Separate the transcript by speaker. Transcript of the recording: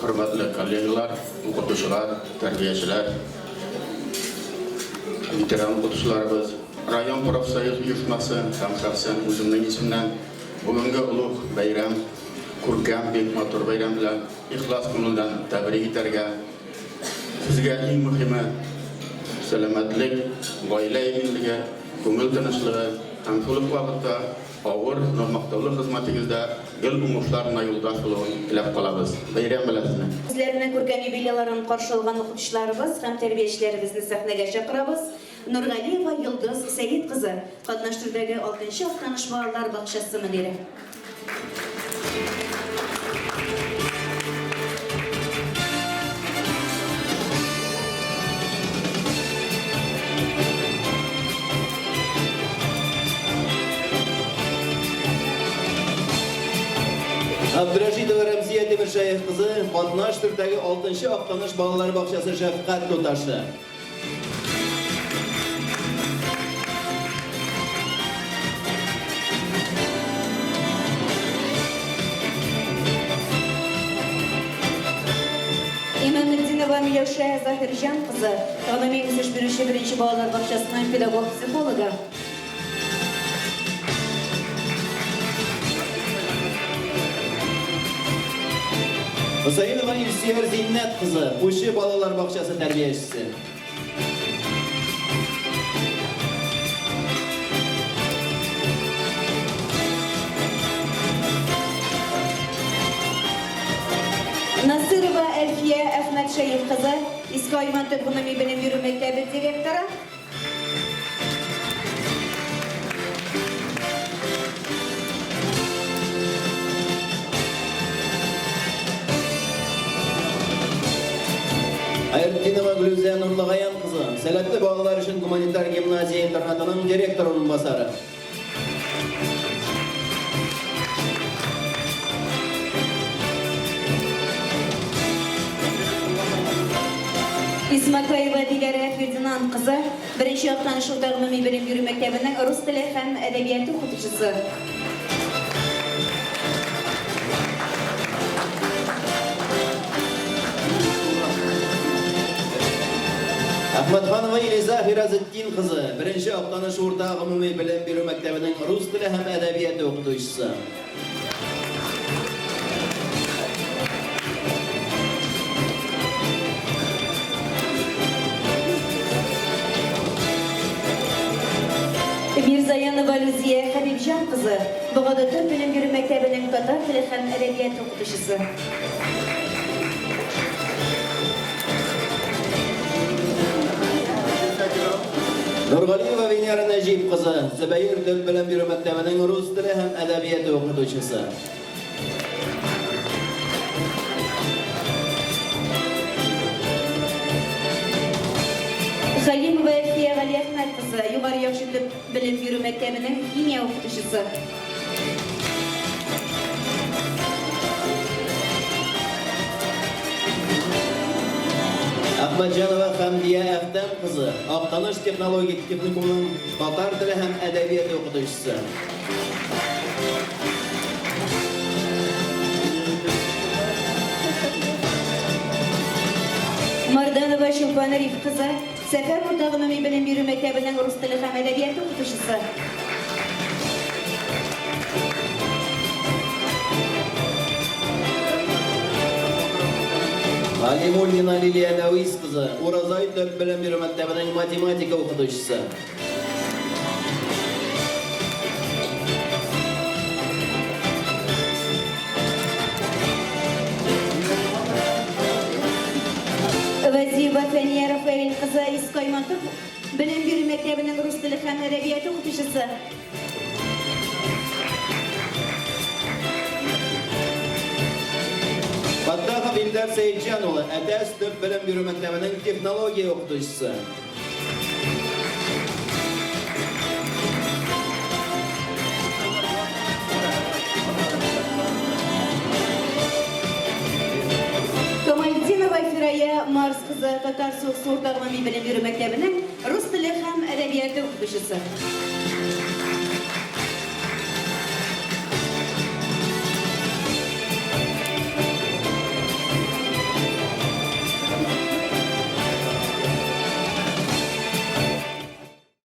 Speaker 1: Хөрмәтле коллегалар, укытучылар, тәрбиячеләр, ветеран укытучыларыбыз, район профсоюз оешмасы һәм шәхсән үземнең исемнән бүгенге олуг бәйрәм, күркәм, бик матур бәйрәм белән ихлас күңелдән тәбрик итәргә, сезгә иң мөһиме, сәламәтлек, гаилә иминлеге, күңел тынычлыгы һәм шул ук вакытта Авыр, но мактаулы хезмәтегездә гел уңышлар гына юлдаш булуын теләп калабыз. Бәйрәм белән сезне!
Speaker 2: Үзләренең күркәм юбилейларын каршы алган укытучыларыбыз һәм тәрбиячеләребезне сәхнәгә чакырабыз. Нургалиева Йолдыз Сәет кызы, катнаш төрдәге алтынчы Актаныш балалар бакчасы мөдире.
Speaker 3: Абдрәшитова Рәмзия Тимершәех кызы, катнаш төрдәге 6 Актаныш балалар бакчасы шәфкать туташы.
Speaker 2: Имаметдинова Миләүшә Заһирҗан кызы, гомуми үсеш бирүче беренче балалар бакчасының педагог-психологы.
Speaker 3: Хөсәенова Илсөяр Зиннәт кызы, Пучы балалар бакчасы тәрбиячесе.
Speaker 2: Насырова Әлфия Әхмәтшәех кызы, Иске Айман төп гомуми белем бирү мәктәбе директоры.
Speaker 3: Айртдинова Гөлүзә Нурлыгаян кызы, сәләтле балалар өчен гуманитар гимназия интернатының директор урынбасары.
Speaker 2: Исмакаева Диләрә Фердинанд кызы, беренче Актаныш урта гомуми белем бирү мәктәбенең рус теле һәм әдәбияты укытучысы.
Speaker 3: Әхмәтханова Илиза Фиразетдин кызы, беренче Актаныш урта гомуми белем бирү мәктәбенең рус теле һәм әдәбияты укытучысы.
Speaker 2: Мирзаянова Люзия Хәбибҗан кызы, Богады төп белем бирү мәктәбенең татар теле һәм әдәбияты укытучысы.
Speaker 3: Нургалиева Венера Нәҗип кызы, Зөбәер төп белем бирү мәктәбенең рус теле һәм әдәбияты укытучысы.
Speaker 2: Хәлимова Әлфия Галиәхмәт кызы, Югары Яхшы төп белем бирү мәктәбенең химия укытучысы.
Speaker 3: Әхмәтҗанова Хәмдия Әхтәм кызы, Актаныш технологик техникумының татар теле һәм әдәбияты укытучысы.
Speaker 2: Марданова Чулпан Риф кызы, Сәфәр урта гомуми белем бирү мәктәбенең рус теле һәм әдәбияты укытучысы.
Speaker 3: Галимуллина Лилия Нәвис кызы, Уразай төп белем бирү мәктәбенең математика укытучысы.
Speaker 2: Вәзиева Фәния Рафаэль кызы, Иске Айман төп белем бирү мәктәбенең рус теле һәм әдәбияты укытучысы.
Speaker 3: Фаттахов Илдар Сәетҗан улы, Әтәс төп белем бирү мәктәбенең технология укытучысы.
Speaker 2: Камалетдинова Фирая Марс кызы, Татар Суыксу урта гомуми белем бирү мәктәбенең рус теле һәм әдәбияты укытучысы.